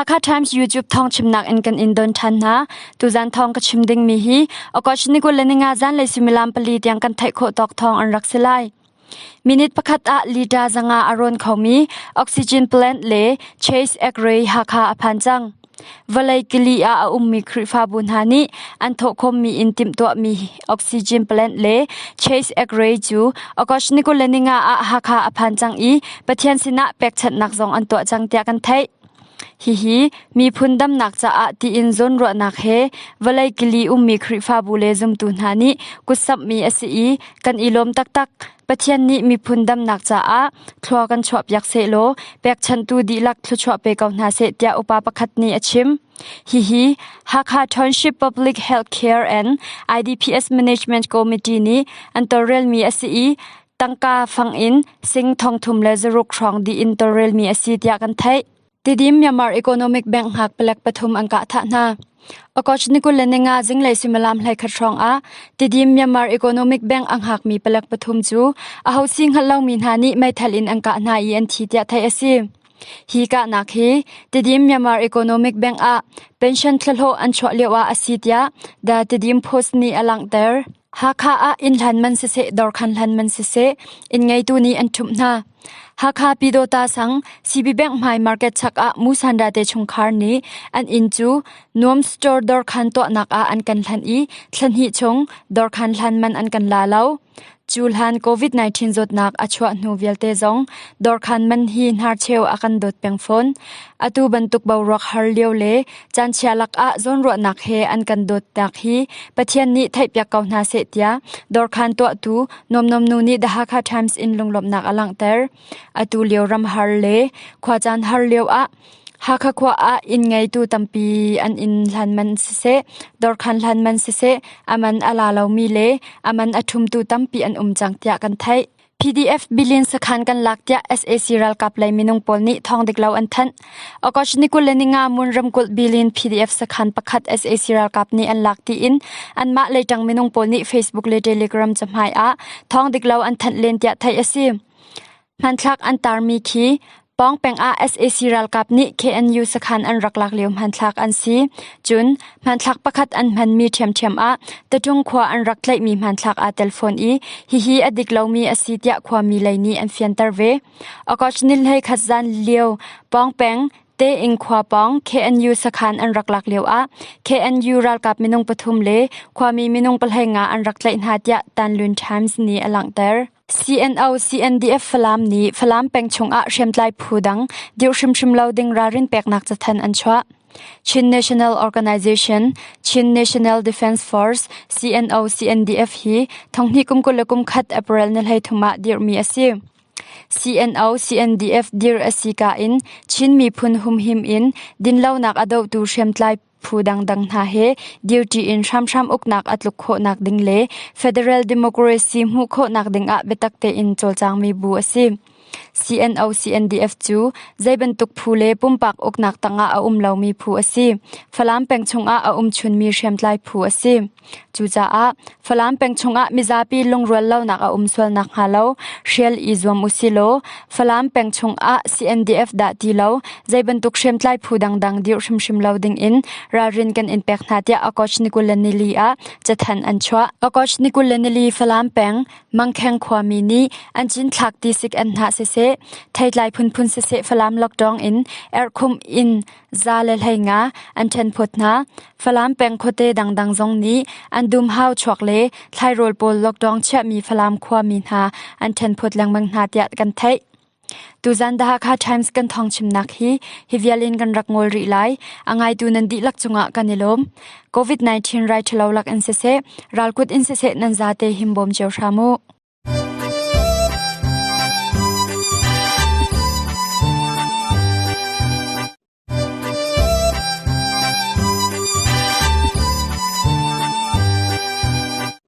Hakha Times YouTube thawng chimnak in kan in don ṭhan hna. Tuzan thawng ka chim dingmi hi August ni 25 zanlei suimilam 4 tiang kan theih khawh tawk thawng an rak si lai. Minute pakhat ah liter 500 a rawn khomi oxygen plant le Chase X-ray Hakha a phan cang. Vawlei kili ah a ummi Khrihfabu hna nih an thawhkhawmmi in timhtuahmi oxygen plant le Chase X-ray cu August ni 25 ah Hakha a phan cang i Pathian sinah pekchanhnak zong an tuah cang tiah kan theih. Hihi miphun damnak caah tiin zawnruahnak he vawlei kili ummi Khrihfabu le zumtu hna nih kutsamhmi a si i kan i lawm taktak. Pathian nih miphun damnak caah thlua kan chuahpiak sehlaw pekchanhtu dihlak thluachuah pe ko hna seh tiah upa pakhat nih a chim. Hihi Hakha Township Public Health Care and IDPS Management Committee nih an tawlrelmi a si i tangka fang in sing 3600 hrawng dih in tawlrelmi a si tiah kan theih. Tidim Myanmar Economic Bank hngak palek pathum an kah thah hna. August ni 25 zinglei suimilam 11 hrawng ah Tidim Myanmar Economic Bank a hngakmi palek pathum cu aho si hngalh lomi hna nih meithal in an kah hna i an thi tiah theih a si. Hi kahnak hi Tidim Myanmar Economic Bank ah pension thlahlawh an chuah lio ah a si tiah The Tidim Post nih a langhter. Hakha ah inn hlan man siseh, dawrkhan hlan man siseh, inn ngeitu nih an ṭhumh hna. Hakha Pyidawta sang CB Bank hmai market chak ah Musanda te chungkhar nih an inn cu Nuam Store dawrkhan tuahnak ah an kan hlanh i thla hnih chung dawrkhan hlan man an kan la lo. Cu hlan COVID-19 zawtnak a chuah hnu vialte zong dawrkhan man hi hnarcheu a kan dawt peng fawn. Atu bantuk boruak har lio le Caanchia lakah zawnruahnak he an kan dawtnak hi Pathian nih theihpiak ko hna seh tiah dawrkhan tuahtu Nuamnuam nu nih The Hakha Times in lunglawmhnak a langhter. Atu lio ram har le khuacaan har lio ah Hakha khua ah inn ngeitu tampi an inn hlan man siseh, dawrkhan hlan man siseh, a man a la lomi le a man a ṭhumtu tampi an um cang tiah kan theih. PDF bilin sakhan kan lak tiah sac ralkap lei minung pawl nih thawng dik lo an thanh. August ni 25 Mun ramkulh bilin PDF sakhan pakhat sac ralkap nih an lak tiin anmah leiṭang minung pawl nih Facebook le Telegram cahmai ah thawng dik lo an thanh len tiah theih a si. Hmanthlak an tarmi khi Pawng peng ah sac ralkap nih KNU sakhan an rak lak lio hmanthlak an si. Cun hmanthlak pakhat an hmanmi ṭhiamṭhiam ah Taṭung khua an rak tlaihmi hmanthlak aa tel fawn i hihi a dik lomi a si tiah khuami lei nih an fianter ve. August ni 11 zan lio Pawng peng Teing khua pawng KNU sakhan an rak lak lio ah KNU ralkap minung pathum le khuami minung 15 an rak tlaih hna tiah Tanlun Times nih a langhter. CNO CNDF Falam nih Falam peng chungah hriamtlai phu dang dirh hrimhrim lo ding ralrin peknak cathanh an chuah. Chin National Organization, Chin National Defense Force, CNO CNDF hi thonghnih kum 21 April ni 13 ah dirhmi a si. CNO CNDF dir a si ka in Chin miphun humhim in dinlonak a dohtu hriamtlai phu dangdang hna he duty in hramhram uknak a tluk khawhnak ding le federal democracy hmuh khawhnak ding ah biatak tein cawlcangmi bu a si. CNO CNDF cu zei bantuk phu le pumpak uknak tangah a um lomi phu a si. Falam peng chungah a um chunmi hriamtlai phu a si. Cucaah Falam peng chungah mizapi lungrual lonak a um sual nakhnga lo hrial i zuam usilaw Falam peng chungah CNDF dah ti lo zei bantuk hriamtlai phu dangdang dirh hrimhrim lo dingin ralrin kan in pek hna tiah August ni 24 ah cathanh an chuah. August ni 24 Falam peng Mangkheng khuami nih an cinthlak tisik an hnah siseh, theitlai phunphun siseh Falam lockdown in erhkhumh in 115 an ṭhenphawt hna. Falam peng khuate dangdang zong nih an dumhau chuak le thlairawl pawl lockdown chiahmi Falam khuami hna an ṭhenphawt lengmang hna tiah kan theih. Tuzan The Hakha Times kan thawng chimnak hi hi vial in kan rak ngol rih lai. A ngaitu nan dihlak cungah kan i lawm. COVID-19 rai ṭhalo lak in siseh, ralkut in siseh nan zate himbawm cio hram u.